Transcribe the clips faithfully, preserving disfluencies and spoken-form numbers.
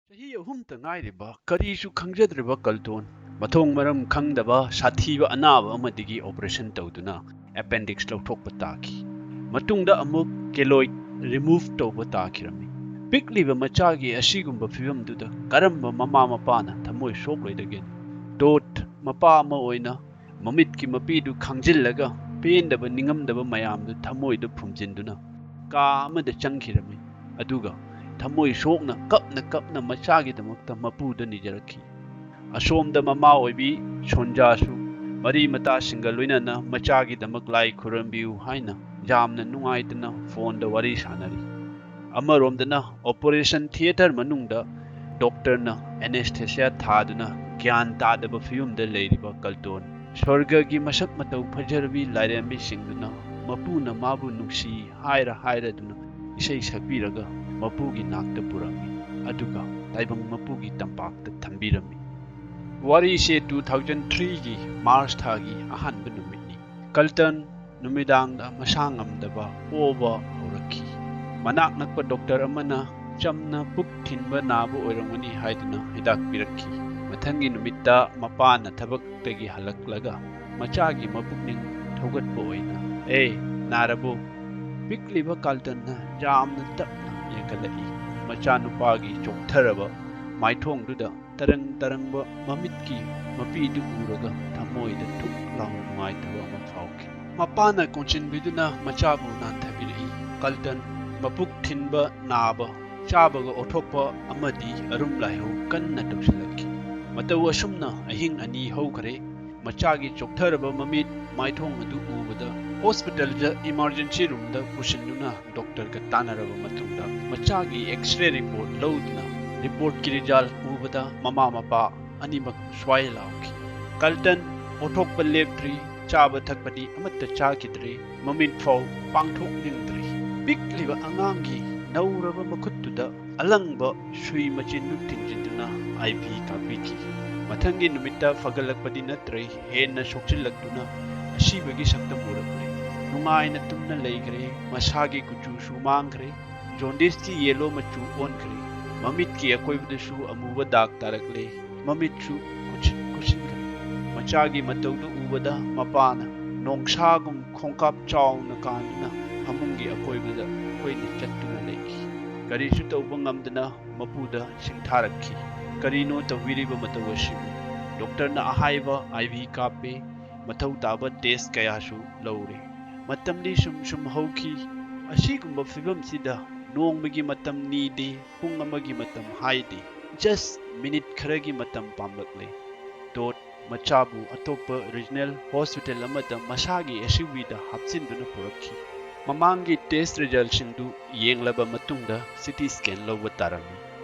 ꯆꯍꯤ ꯑꯍꯨꯝꯇ ꯉꯥꯏꯔꯤꯕ, ꯀꯔꯤꯁꯨ ꯈꯪꯖꯗ꯭ꯔꯤꯕ ꯀꯜꯇꯣꯟ, ꯃꯊꯣꯡ ꯃꯔꯝ ꯈꯪꯗꯕ ꯁꯥꯊꯤꯕ ꯑꯅꯥꯕ ꯑꯃꯗꯒꯤ operation ꯇꯧꯗꯨꯅ appendix ꯂꯧꯊꯣꯛꯄ ꯇꯥꯈꯤ꯫ ꯃꯇꯨꯡꯗ ꯑꯃꯨꯛ keloid remove ꯇꯧꯕ ꯇꯥꯈꯤꯔꯝꯃꯤ꯫ ꯄꯤꯛꯂꯤꯕ ꯃꯆꯥꯒꯤ ꯑꯁꯤꯒꯨꯝꯕ ꯐꯤꯕꯝꯗꯨꯗ ꯀꯔꯝꯕ ꯃꯃꯥ ꯃꯄꯥꯅ ꯊꯃꯣꯏ ꯁꯣꯛꯂꯣꯏꯗꯒꯦ? ꯇꯣꯠ ꯃꯄꯥ ꯑꯃ ꯑꯣꯏꯅ ꯃꯃꯤꯠꯀꯤ ꯃꯄꯤꯗꯨ ꯈꯥꯡꯖꯤꯜꯂꯒ ꯄꯦꯟꯗꯕ ꯅꯤꯡꯉꯝꯗꯕ ꯃꯌꯥꯝꯗꯨ ꯊꯃꯣꯏꯗ ꯐꯨꯝꯖꯤꯟꯗꯨꯅ ꯀꯥ ꯑꯃꯗ ꯆꯪꯈꯤꯔꯝꯃꯤ꯫ ꯑꯗꯨꯒ ꯊꯃꯣꯏ ꯁꯣꯛꯅ ꯀꯞꯅ ꯀꯞꯅ ꯃꯆꯥꯒꯤꯗꯃꯛꯇ ꯃꯄꯨꯗ ꯅꯤꯖꯔꯛꯈꯤ꯫ ꯑꯁꯣꯝꯗ ꯃꯃꯥ ꯑꯣꯏꯕꯤ ꯁꯣꯟꯖꯥꯁꯨ ꯃꯔꯤ ꯃꯇꯥꯁꯤꯡꯒ ꯂꯣꯏꯅꯅ ꯃꯆꯥꯒꯤꯗꯃꯛ ꯂꯥꯏ ꯈꯨꯔꯨꯝꯕꯤꯌꯨ ꯍꯥꯏꯅ ꯌꯥꯝꯅ ꯅꯨꯡꯉꯥꯏꯇꯅ ꯐꯣꯟꯗ ꯋꯥꯔꯤ ꯁꯥꯟꯅꯔꯤ꯫ ꯑꯃꯔꯣꯝꯗꯅ operation theatre ꯃꯅꯨꯡꯗ ꯗꯣꯛꯇꯔꯅ anesthesia ꯊꯥꯗꯨꯅ ꯒ꯭ꯌꯥꯟ ꯇꯥꯗꯕ ꯐꯤꯕꯝꯗ ꯂꯩꯔꯤꯕ ꯀꯜꯇꯣꯟ, ꯁ꯭ꯋꯔꯒꯒꯤ ꯃꯁꯛ ꯃꯇꯧ ꯐꯖꯔꯕꯤ ꯂꯥꯏꯔꯦꯝꯕꯤꯁꯤꯡꯗꯨꯅ ꯃꯄꯨꯅ ꯃꯥꯕꯨ ꯅꯨꯡꯁꯤ ꯍꯥꯏꯔ ꯍꯥꯏꯔꯗꯨꯅ ꯏꯁꯩ ꯁꯛꯄꯤꯔꯒ ꯃꯄꯨꯒꯤ ꯅꯥꯛꯇ ꯄꯨꯔꯝꯃꯤ꯫ ꯑꯗꯨꯒ ꯇꯥꯏꯕꯪ ꯃꯄꯨꯒꯤ ꯇꯝꯄꯥꯛꯇ ꯊꯝꯕꯤꯔꯝꯃꯤ꯫ ꯋꯥꯔꯤꯁꯦ two thousand three ꯒꯤ March ꯊꯥꯒꯤ ꯑꯍꯥꯟꯕ ꯅꯨꯃꯤꯠꯅꯤ꯫ ꯀꯜꯇꯟ ꯅꯨꯃꯤꯗꯥꯡꯗ ꯃꯁꯥ ꯉꯝꯗꯕ ꯑꯣꯕ ꯍꯧꯔꯛꯈꯤ꯫ ꯃꯅꯥꯛ ꯅꯛꯄ ꯗꯣꯛꯇꯔ ꯑꯃꯅ ꯆꯝꯅ ꯄꯨꯛ ꯊꯤꯟꯕ ꯅꯥꯕ ꯑꯣꯏꯔꯝꯒꯅꯤ ꯍꯥꯏꯗꯨꯅ ꯍꯤꯗꯥꯛ ꯄꯤꯔꯛꯈꯤ꯫ ꯃꯊꯪꯒꯤ ꯅꯨꯃꯤꯠꯇ ꯃꯄꯥꯅ ꯊꯕꯛꯇꯒꯤ ꯍꯜꯂꯛꯂꯒ ꯃꯆꯥꯒꯤ ꯃꯄꯨꯛꯅꯤꯡ ꯊꯧꯒꯠꯄ ꯑꯣꯏꯅ, "ꯑꯦ, ꯅꯥꯔꯕꯣ?" ꯄꯤꯛꯂꯤꯕ ꯀꯥꯜꯇꯟꯅ ꯌꯥꯝꯅ ꯇꯞꯅ ꯌꯦꯡꯈꯠꯂꯛꯏ꯫ ꯃꯆꯥꯅꯨꯄꯥꯒꯤ ꯆꯣꯛꯊꯔꯕ ꯃꯥꯏꯊꯣꯡꯗꯨꯗ ꯇꯔꯪ ꯇꯔꯪꯕ ꯃꯃꯤꯠꯀꯤ ꯃꯄꯤꯗꯨ ꯎꯔꯒ ꯊꯃꯣꯏꯗ ꯊꯨꯛ ꯂꯥꯎꯅ ꯅꯨꯡꯉꯥꯏꯇꯕ ꯑꯃ ꯐꯥꯎꯈꯤ꯫ ꯃꯄꯥꯅ ꯀꯣꯟꯁꯤꯟꯕꯤꯗꯨꯅ ꯃꯆꯥꯕꯨ ꯅꯥꯟꯊꯕꯤꯔꯛꯏ꯫ ꯀꯜꯇꯟ ꯃꯄꯨꯛ ꯊꯤꯟꯕ ꯅꯥꯕ, ꯆꯥꯕꯒ ꯑꯣꯊꯣꯛꯄ ꯑꯃꯗꯤ ꯑꯔꯨꯝ ꯂꯥꯏꯍꯧ ꯀꯟꯅ ꯇꯧꯁꯤꯜꯂꯛꯈꯤ꯫ ꯃꯇꯧ ꯑꯁꯨꯝꯅ ꯑꯍꯤꯡ ꯑꯅꯤ ꯍꯧꯈ꯭ꯔꯦ꯫ ꯃꯆꯥꯒꯤ ꯆꯣꯛꯊꯔꯕ ꯃꯃꯤꯠ ꯃꯥꯏꯊꯣꯡ ꯑꯗꯨ ꯎꯕꯗ ꯍꯣꯁꯄꯤꯇꯥꯜꯗ emergency room ꯗ ꯄꯨꯁꯤꯟꯗꯨꯅ ꯗꯣꯛꯇꯔꯒ ꯇꯥꯟꯅꯔꯕ ꯃꯇꯨꯡꯗ ꯃꯆꯥꯒꯤ X-ray report ꯂꯧꯗꯨꯅ report ꯀꯤ result ꯎꯕꯗ ꯃꯃꯥ ꯃꯄꯥ ꯑꯅꯤꯃꯛ ꯁ꯭ꯋꯥꯏ ꯂꯥꯎꯈꯤ꯫ ꯀꯜꯇꯟ ꯑꯣꯊꯣꯛꯄ ꯂꯦꯞꯇ꯭ꯔꯤ, ꯆꯥꯕ ꯊꯛꯄꯗꯤ ꯑꯃꯠꯇ ꯆꯥꯈꯤꯗ꯭ꯔꯤ, ꯃꯃꯤꯠ ꯐꯥꯎ ꯄꯥꯡꯊꯣꯛꯅꯤꯡꯗ꯭ꯔꯤ꯫ ꯄꯤꯛꯂꯤꯕ ꯑꯉꯥꯡꯒꯤ ꯅꯧꯔꯕ ꯃꯈꯨꯠꯇꯨꯗ ꯑꯂꯪꯕ ꯁꯨꯏ ꯃꯆꯤꯟꯗꯨ ꯊꯤꯟꯖꯤꯟꯗꯨꯅ I V ꯀꯥꯞꯄꯤꯈꯤ꯫ ꯃꯊꯪꯒꯤ ꯅꯨꯃꯤꯠꯇ ꯐꯒꯠꯂꯛꯄꯗꯤ ꯅꯠꯇ꯭ꯔꯦ, ꯍꯦꯟꯅ ꯁꯣꯛꯆꯤꯜꯂꯛꯇꯨꯅ ꯑꯁꯤꯕꯒꯤ ꯁꯛꯇꯝ ꯎꯔꯛꯂꯦ꯫ ꯅꯨꯡꯉꯥꯏꯅ ꯇꯨꯝꯅ ꯂꯩꯈ꯭ꯔꯦ꯫ ꯃꯁꯥꯒꯤ ꯀꯨꯆꯨꯁꯨ ꯃꯥꯡꯈ꯭ꯔꯦ꯫ Jaundice ꯀꯤ yellow ꯃꯆꯨ ꯑꯣꯟꯈ꯭ꯔꯦ꯫ ꯃꯃꯤꯠꯀꯤ ꯑꯀꯣꯏꯕꯗꯁꯨ ꯑꯃꯨꯕ ꯗꯥꯛ ꯇꯥꯔꯛꯂꯦ꯫ ꯃꯃꯤꯠꯁꯨ ꯀꯨꯠꯁꯤꯟ ꯀꯨꯠꯁꯤꯟꯈ꯭ꯔꯦ꯫ ꯃꯆꯥꯒꯤ ꯃꯇꯧꯗꯨ ꯎꯕꯗ ꯃꯄꯥꯅ ꯅꯣꯡꯁꯥꯒꯨꯝ ꯈꯣꯡꯀꯥꯞ ꯆꯥꯎꯅ ꯀꯥꯟꯗꯨꯅ ꯐꯃꯨꯡꯒꯤ ꯑꯀꯣꯏꯕꯗ ꯀꯣꯏꯅ ꯆꯠꯇꯨꯅ ꯂꯩꯈꯤ꯫ ꯀꯔꯤꯁꯨ ꯇꯧꯕ ꯉꯝꯗꯅ ꯃꯄꯨꯗ ꯁꯤꯡꯊꯥꯔꯛꯈꯤ꯫ "ꯀꯔꯤꯅꯣ ꯇꯧꯕꯤꯔꯤꯕ ꯃꯇꯧ ꯑꯁꯤꯕꯨ?" ꯗꯣꯛꯇꯔꯅ ꯑꯍꯥꯏꯕ ꯑꯥꯏ ꯚꯤ ꯀꯥꯞꯄꯦ, ꯃꯊꯧ ꯇꯥꯕ ꯇꯦꯁ ꯀꯌꯥꯁꯨ ꯂꯧꯔꯦ꯫ ꯃꯇꯝꯗꯤ ꯁꯨꯝ ꯁꯨꯝ ꯍꯧꯈꯤ꯫ ꯑꯁꯤꯒꯨꯝꯕ ꯐꯤꯕꯝꯁꯤꯗ ꯅꯣꯡꯃꯒꯤ ꯃꯇꯝ ꯅꯤꯗꯦ, ꯄꯨꯡ ꯑꯃꯒꯤ ꯃꯇꯝ ꯍꯥꯏꯗꯦ, ꯖꯁ ꯃꯤꯅꯤꯠ ꯈꯔꯒꯤ ꯃꯇꯝ ꯄꯥꯝꯂꯛꯂꯦ꯫ ꯇꯣꯠ ꯃꯆꯥꯕꯨ ꯑꯇꯣꯞꯄ ꯔꯤꯖꯅꯦꯜ ꯍꯣꯁꯄꯤꯇꯥꯜ ꯑꯃꯗ ꯃꯁꯥꯒꯤ ꯑꯦꯁ ꯌꯨ ꯚꯤꯗ ꯍꯥꯞꯆꯤꯟꯗꯨꯅ ꯄꯨꯔꯛꯈꯤ꯫ ꯃꯃꯥꯡꯒꯤ ꯇꯦꯁ ꯔꯤꯖꯜꯁꯤꯡꯗꯨ ꯌꯦꯡꯂꯕ ꯃꯇꯨꯡꯗ ꯁꯤ ꯇꯤ ꯁ꯭ꯀꯦꯟ ꯂꯧꯕ ꯇꯥꯔꯝꯃꯤ꯫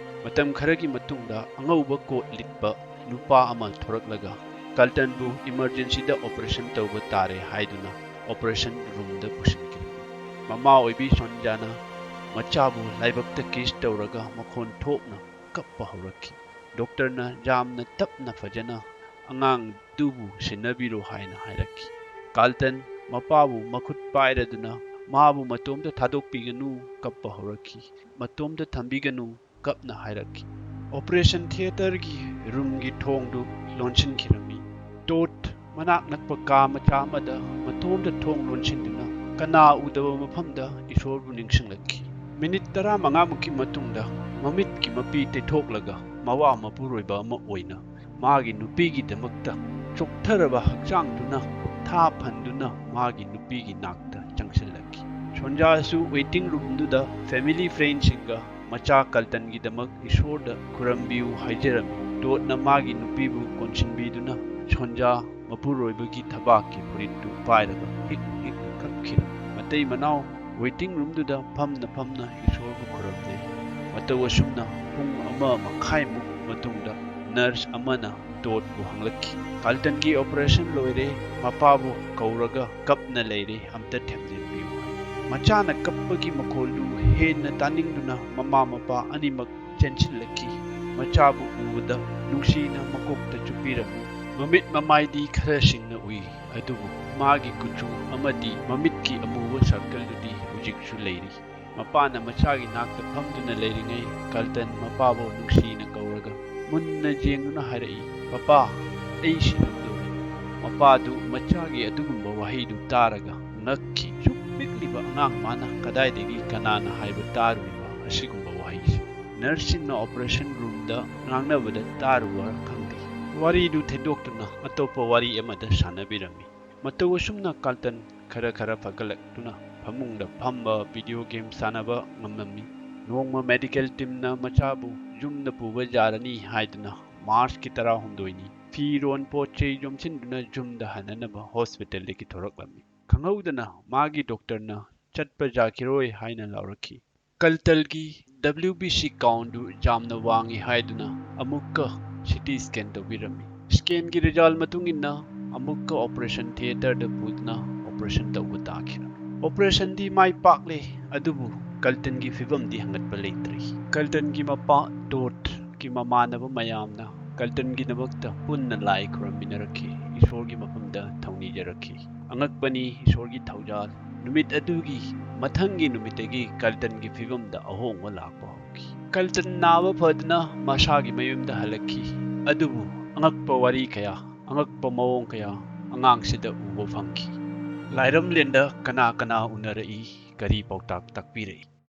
ꯃꯇꯝ ꯈꯔꯒꯤ ꯃꯇꯨꯡꯗ ꯑꯉꯧꯕ ꯀꯣꯠ ꯂꯤꯠꯄ ꯅꯨꯄꯥ ꯑꯃ ꯊꯣꯔꯛꯂꯒ ꯀꯥꯜꯇꯟꯕꯨ ꯏꯃꯔꯖꯦꯟꯁꯤꯗ ꯑꯣꯄꯔꯦꯁꯟ ꯇꯧꯕ ꯇꯥꯔꯦ ꯍꯥꯏꯗꯨꯅ ꯑꯣꯄꯔꯦꯁꯟ ꯔꯨꯝꯗ ꯄꯨꯁꯤꯟꯈꯤꯔꯝꯃꯤ꯫ ꯃꯃꯥ ꯑꯣꯏꯕꯤ ꯁꯣꯟꯖꯥꯅ ꯃꯆꯥꯕꯨ ꯂꯥꯏꯕꯛꯇ ꯀꯤꯁ ꯇꯧꯔꯒ ꯃꯈꯣꯟ ꯊꯣꯛꯅ ꯀꯞꯄ ꯍꯧꯔꯛꯈꯤ꯫ ꯗꯣꯛꯇꯔꯅ ꯌꯥꯝꯅ ꯇꯞꯅ ꯐꯖꯅ "ꯑꯉꯥꯡꯗꯨꯕꯨ ꯁꯦꯟꯅꯕꯤꯔꯣ" ꯍꯥꯏꯅ ꯍꯥꯏꯔꯛꯈꯤ꯫ ꯀꯥꯜꯇꯟ ꯃꯄꯥꯕꯨ ꯃꯈꯨꯠ ꯄꯥꯏꯔꯗꯨꯅ "ꯃꯥꯕꯨ ꯃꯇꯣꯝꯇ ꯊꯥꯗꯣꯛꯄꯤꯒꯅꯨ", ꯀꯞꯄ ꯍꯧꯔꯛꯈꯤ꯫ "ꯃꯇꯣꯝꯇ ꯊꯝꯕꯤꯒꯅꯨ", ꯀꯞꯅ ꯍꯥꯏꯔꯛꯈꯤ꯫ ꯑꯣꯄꯔꯦꯁꯟ ꯊꯤꯌꯦꯇꯔꯒꯤ ꯔꯨꯝꯒꯤ ꯊꯣꯡꯗꯨ ꯂꯣꯟꯁꯤꯟꯈꯤꯔꯝꯃꯤ꯫ ꯇꯣꯠ ꯃꯅꯥꯛ ꯅꯛꯄ ꯀꯥ ꯃꯆꯥ ꯑꯃꯗ ꯃꯇꯣꯝꯇ ꯊꯣꯡ ꯂꯣꯟꯁꯤꯟꯗꯨꯅ ꯀꯅꯥ ꯎꯗꯕ ꯃꯐꯝꯗ ꯏꯁꯣꯔꯕꯨ ꯅꯤꯡꯁꯤꯡꯂꯛꯈꯤ꯫ ꯃꯤꯅꯤꯠ ꯇꯔꯥꯃꯉꯥꯃꯨꯛꯀꯤ ꯃꯇꯨꯡꯗ ꯃꯃꯤꯠꯀꯤ ꯃꯄꯤ ꯇꯩꯊꯣꯛꯂꯒ ꯃꯋꯥ ꯃꯄꯨꯔꯣꯏꯕ ꯑꯃ ꯑꯣꯏꯅ ꯃꯥꯒꯤ ꯅꯨꯄꯤꯒꯤꯗꯃꯛꯇ ꯆꯣꯛꯊꯔꯕ ꯍꯛꯆꯥꯡꯗꯨꯅ ꯊꯥ ꯐꯟꯗꯨꯅ ꯃꯥꯒꯤ ꯅꯨꯄꯤꯒꯤ ꯅꯥꯛꯇ ꯆꯪꯁꯤꯜꯂꯛꯈꯤ꯫ ꯁꯣꯟꯖꯥꯁꯨ ꯋꯦꯇꯤꯡ ꯔꯨꯝꯗꯨꯗ ꯐꯦꯃꯤꯂꯤ ꯐ꯭ꯔꯦꯟꯁꯤꯡꯒ ꯃꯆꯥ ꯀꯜꯇꯟꯒꯤꯗꯃꯛ ꯏꯁꯣꯔꯗ ꯈꯨꯔꯝꯕꯤꯌꯨ ꯍꯥꯏꯖꯔꯝꯃꯤ꯫ ꯇꯣꯠꯅ ꯃꯥꯒꯤ ꯅꯨꯄꯤꯕꯨ ꯀꯣꯟꯁꯤꯟꯕꯤꯗꯨꯅ ꯁꯣꯟꯖꯥ ꯃꯄꯨꯔꯣꯏꯕꯒꯤ ꯊꯕꯥꯛꯀꯤ ꯐꯨꯔꯤꯠꯇꯨ ꯄꯥꯏꯔꯒ ꯍꯤꯛ ꯍꯤꯛꯅ ꯀꯞꯈꯤ꯫ ꯃꯇꯩ ꯃꯅꯥꯎ ꯋꯦꯇꯤꯡ ꯔꯨꯝꯗꯨꯗ ꯐꯝꯅ ꯐꯝꯅ ꯏꯁꯣꯔꯕꯨ ꯈꯨꯔꯨꯝꯂꯦ꯫ ꯃꯇꯧ ꯑꯁꯨꯝꯅ ꯄꯨꯡ ꯑꯃ ꯃꯈꯥꯏꯃꯨꯛ ꯃꯇꯨꯡꯗ ꯅꯔꯁ ꯑꯃꯅ ꯇꯣꯠꯄꯨ ꯍꯪꯂꯛꯈꯤ, "ꯀꯥꯜꯇꯟꯒꯤ ꯑꯣꯄꯔꯦꯁꯟ ꯂꯣꯏꯔꯦ, ꯃꯄꯥꯕꯨ ꯀꯧꯔꯒ ꯀꯞꯅ ꯂꯩꯔꯦ, ꯑꯝꯇ ꯊꯦꯝꯖꯤꯟꯕꯤꯌꯨ" ꯍꯥꯏ꯫ ꯃꯆꯥꯅ ꯀꯞꯄꯒꯤ ꯃꯈꯣꯜꯗꯨ ꯍꯦꯟꯅ ꯇꯥꯅꯤꯡꯗꯨꯅ ꯃꯃꯥ ꯃꯄꯥ ꯑꯅꯤꯃꯛ ꯆꯦꯟꯁꯤꯜꯂꯛꯈꯤ꯫ ꯃꯆꯥꯕꯨ ꯎꯕꯗ ꯅꯨꯡꯁꯤꯅ ꯃꯀꯣꯛꯇ ꯆꯨꯞꯄꯤꯔꯝꯃꯤ꯫ ꯃꯃꯤꯠ ꯃꯃꯥꯏꯗꯤ ꯈꯔ ꯁꯤꯡꯅ ꯎꯏ, ꯑꯗꯨꯕꯨ ꯃꯥꯒꯤ ꯀꯨꯆꯨ ꯑꯃꯗꯤ ꯃꯃꯤꯠꯀꯤ ꯑꯃꯨꯕ ꯁꯔꯀꯜꯗꯨꯗꯤ ꯍꯧꯖꯤꯛꯁꯨ ꯂꯩꯔꯤ꯫ ꯃꯄꯥꯅ ꯃꯆꯥꯒꯤ ꯅꯥꯛꯇ ꯐꯝꯗꯨꯅ ꯂꯩꯔꯤꯉꯩ ꯀꯜꯇꯟ ꯃꯄꯥꯕꯨ ꯅꯨꯡꯁꯤꯅ ꯀꯧꯔꯒ ꯃꯨꯟꯅ ꯌꯦꯡꯗꯨꯅ ꯍꯥꯏꯔꯛꯏ, "ꯄꯄꯥ, ꯑꯩ ꯁꯤꯔꯝꯗꯧꯔꯦ꯫" ꯃꯄꯥꯗꯨ ꯃꯆꯥꯒꯤ ꯑꯗꯨꯒꯨꯝꯕ ꯋꯥꯍꯩꯗꯨ ꯇꯥꯔꯒ ꯉꯛꯈꯤ꯫ "ꯁꯨꯛ ꯄꯤꯛꯂꯤꯕ ꯑꯉꯥꯡ ꯃꯥꯅ ꯀꯗꯥꯏꯗꯒꯤ ꯀꯅꯥꯅ ꯍꯥꯏꯕ ꯇꯥꯔꯨꯔꯤꯕ ꯑꯁꯤꯒꯨꯝꯕ ꯋꯥꯍꯩꯁꯤ?" ꯅꯔꯁꯁꯤꯡꯅ ꯑꯣꯄꯔꯦꯁꯟ ꯔꯨꯝꯗ ꯉꯥꯡꯅꯕꯗ ꯇꯥꯔꯨꯕ ꯈꯪꯗꯦ꯫ ꯋꯥꯔꯤꯗꯨ ꯊꯦꯡꯗꯣꯛꯇꯨꯅ ꯑꯇꯣꯞꯄ ꯋꯥꯔꯤ ꯑꯃꯗ ꯁꯥꯟꯅꯕꯤꯔꯝꯃꯤ꯫ ꯃꯇꯧ ꯑꯁꯨꯝꯅ ꯀꯥꯜꯇꯟ ꯈꯔ ꯈꯔ ꯐꯒꯠꯂꯛꯇꯨꯅ ꯐꯃꯨꯡꯗ ꯐꯝꯕ, ꯚꯤꯗꯤꯑꯣ ꯒꯦꯝ ꯁꯥꯟꯅꯕ ꯉꯝꯂꯝꯃꯤ꯫ ꯅꯣꯡꯃ ꯃꯦꯗꯤꯀꯦꯜ ꯇꯤꯝꯅ ꯃꯆꯥꯕꯨ ꯌꯨꯝꯗ ꯄꯨꯕ ꯌꯥꯔꯅꯤ ꯍꯥꯏꯗꯨꯅ ꯃꯥꯔꯆꯀꯤ ꯇꯔꯥꯍꯨꯝꯗꯣꯏꯅꯤ ꯐꯤꯔꯣꯟ ꯄꯣꯠ ꯆꯩ ꯌꯣꯝꯁꯤꯟꯗꯨꯅ ꯌꯨꯝꯗ ꯍꯟꯅꯅꯕ ꯍꯣꯁꯄꯤꯇꯥꯜꯗꯒꯤ ꯊꯣꯔꯛꯂꯝꯃꯤ꯫ ꯈꯪꯍꯧꯗꯅ ꯃꯥꯒꯤ ꯗꯣꯛꯇꯔꯅ ꯆꯠꯄ ꯌꯥꯈꯤꯔꯣꯏ ꯍꯥꯏꯅ ꯂꯥꯎꯔꯛꯈꯤ꯫ ꯀꯜꯇꯜꯒꯤ ꯗꯕ꯭ꯂꯤꯎ ꯕꯤ ꯁꯤ ꯀꯥꯎꯟꯗꯨ ꯌꯥꯝꯅ ꯋꯥꯡꯏ ꯍꯥꯏꯗꯨꯅ ꯑꯃꯨꯛꯀ ꯁꯤ ꯇꯤ ꯁ꯭ꯀꯦꯟ ꯇꯧꯕꯤꯔꯝꯃꯤ꯫ ꯁ꯭ꯀꯦꯟꯒꯤ ꯔꯤꯖꯜ ꯃꯇꯨꯡ ꯏꯟꯅ ꯑꯃꯨꯛꯀ ꯑꯣꯄꯔꯦꯁꯟ ꯊꯤꯌꯦꯇꯔꯗ ꯄꯨꯗꯨꯅ ꯑꯣꯄꯔꯦꯁꯟ ꯇꯧꯕ ꯇꯥꯈꯤꯔꯝꯃꯤ꯫ ꯑꯣꯄꯔꯦꯁꯟꯗꯤ ꯃꯥꯏ ꯄꯥꯛꯂꯦ, ꯑꯗꯨꯕꯨ ꯀꯜꯇꯟꯒꯤ ꯐꯤꯕꯝꯗꯤ ꯍꯪꯒꯠꯄ ꯂꯩꯇ꯭ꯔꯤ꯫ ꯀꯜꯇꯟꯒꯤ ꯃꯄꯥ ꯇꯣꯠꯀꯤ ꯃꯃꯥꯟꯅꯕ ꯃꯌꯥꯝꯅ ꯀꯜꯇꯟꯒꯤꯗꯃꯛꯇ ꯄꯨꯟꯅ ꯂꯥꯏ ꯈꯨꯔꯨꯝꯃꯤꯟꯅꯔꯛꯈꯤ, ꯏꯁꯣꯔꯒꯤ ꯃꯐꯝꯗ ꯊꯧꯅꯤꯖꯔꯛꯈꯤ꯫ ꯑꯉꯛꯄꯅꯤ ꯏꯁꯣꯔꯒꯤ ꯊꯧꯖꯥꯜ꯫ ꯅꯨꯃꯤꯠ ꯑꯗꯨꯒꯤ ꯃꯊꯪꯒꯤ ꯅꯨꯃꯤꯠꯇꯒꯤ ꯀꯜꯇꯟꯒꯤ ꯐꯤꯕꯝꯗ ꯑꯍꯣꯡꯕ ꯂꯥꯛꯄ ꯍꯧꯈꯤ꯫ ꯀꯜꯇꯟ ꯅꯥꯕ ꯐꯗꯨꯅ ꯃꯁꯥꯒꯤ ꯃꯌꯨꯝꯗ ꯍꯜꯂꯛꯈꯤ꯫ ꯑꯗꯨꯕꯨ ꯑꯉꯛꯄ ꯋꯥꯔꯤ ꯀꯌꯥ, ꯑꯉꯛꯄ ꯃꯑꯣꯡ ꯀꯌꯥ ꯑꯉꯥꯡꯁꯤꯗ ꯎꯕ ꯐꯪꯈꯤ꯫ ꯂꯥꯏꯔꯝꯂꯦꯟꯗ ꯀꯅꯥ ꯀꯅꯥ ꯎꯅꯔꯛꯏ, ꯀꯔꯤ ꯄꯥꯎꯇꯥꯛ ꯇꯥꯛꯄꯤꯔꯛꯏ?